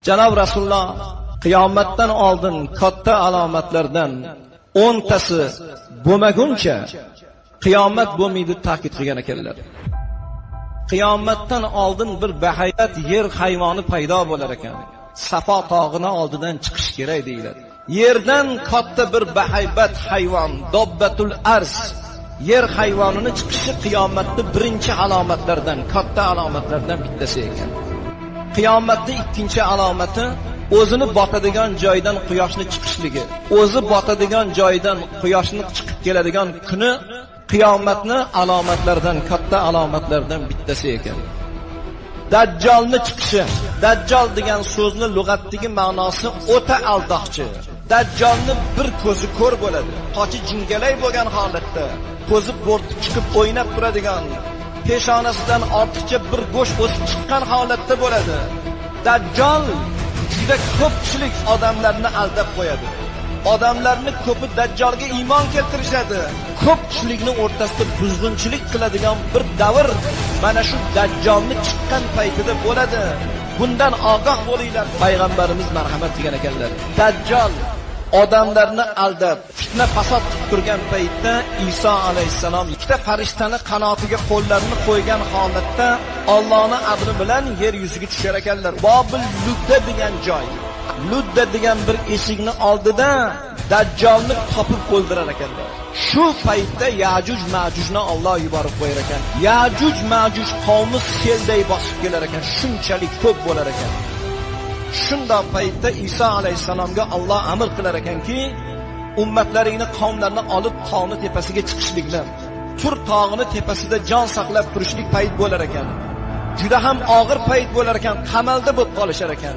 Janob Rasululloh qiyomatdan oldin katta alomatlardan 10 tasi bo'lmaguncha qiyomat bo'lmaydi ta'kid qilgan ekanlar. Qiyomatdan oldin bir bahaybat yer hayvoni paydo bo'lar ekan. Safo tog'ini oldidan chiqish kerak deyiladi. Yerdan katta bir bahaybat hayvon, dobbatul arz, yer hayvonini chiqishi qiyomatni birinchi alomatlardan, katta alomatlardan bittasi ekan. Qiyomatni ikkinchi alomati o'zini botadigan joydan quyoshni chiqishligi. O'zi botadigan joydan quyoshni chiqib keladigan kuni qiyomatni alomatlaridan, katta alomatlardan bittasi ekan. Dajjolni chiqishi. Dajjol degan so'zni lug'atdagi ma'nosi o'ta aldoqchi. Dajjolni bir ko'zi ko'r bo'ladi. Qochi jingalak bo'lgan holatda, ko'zi bo'rtib chiqib o'ynab turadigan, peshonasidan ortiqcha bir go'sht o'sib chiqqan holatda bo'ladi. Dajjol juda ko'pchilik odamlarni aldab qo'yadi. Odamlarni ko'pi Dajjolga iymon keltirishadi. Ko'pchilikni o'rtasida buzg'unchilik qiladigan bir davr mana shu Dajjolni chiqqan paytida bo'ladi. Bundan ogoh bo'linglar. Payg'ambarimiz marhamat qilgan ekanlar. Dajjol odamlarni aldab, fitna fasod qilib turgan paytda Iso alayhissalom ikkita farishtani qanotiga qo'llarini qo'ygan holatda Allohning amri bilan yer yuziga tushar ekanlar. Bobil Ludda degan joy. Ludda degan bir eshikni oldida Dajjolni topib o'ldirar ekanlar. Shu paytda Yajuj Majujni Alloh yuborib qo'yar ekan. Yajuj Majuj qavmi selday bosib kelar ekan, shunchalik ko'p bo'lar ekan. Shundoq paytda Iso alayhissalomga Alloh amr qilar ekanki, ummatlaringni, qavmlarni olib tog'ni tepasiga chiqishlikni, Tur tog'ini tepasida jon saqlab turishlik payt bo'lar ekan. Juda ham og'ir payt bo'lar ekan, qamalda bo'lib qolishar ekan.